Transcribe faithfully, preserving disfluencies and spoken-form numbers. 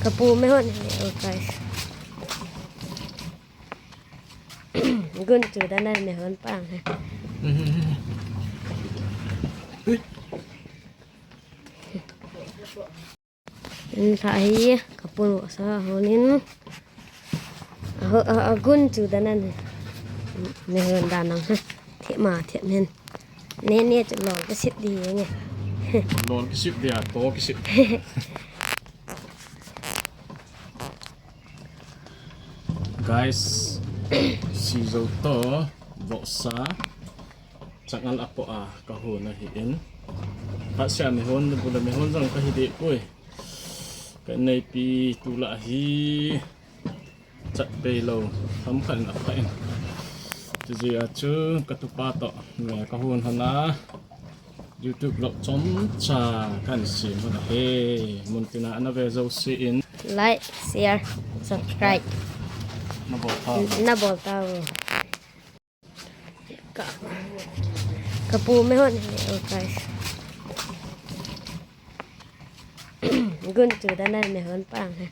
Kapu mehon hi, oh guys. Gun chu dan a mehon pang hi. Ui. Inlha hi, kapu sa honin. Aho, a, agun chu dan a mehon dan a. Thema, thep men. Ne, ne chu lol kisit di nge. Lol kisit di a, to kisit. Guys, sijo to, vohsa, changal apo a, kahon ahin. Phatseh a mehon, bula mehon jong kahi deh poi. Kaneipi tulai hi, chat pei lou, ham khat in apha in. Tijeh a chu, katupa to, kahon hon a. YouTube vlog chomcha kahin sem hon ahi. Muntina ana ve jouse in. Like, share, subscribe. Nabol tau. Nabol tau. Ka, kapu mehon hi, oh guys. Gun chu dan a mehon pang hi.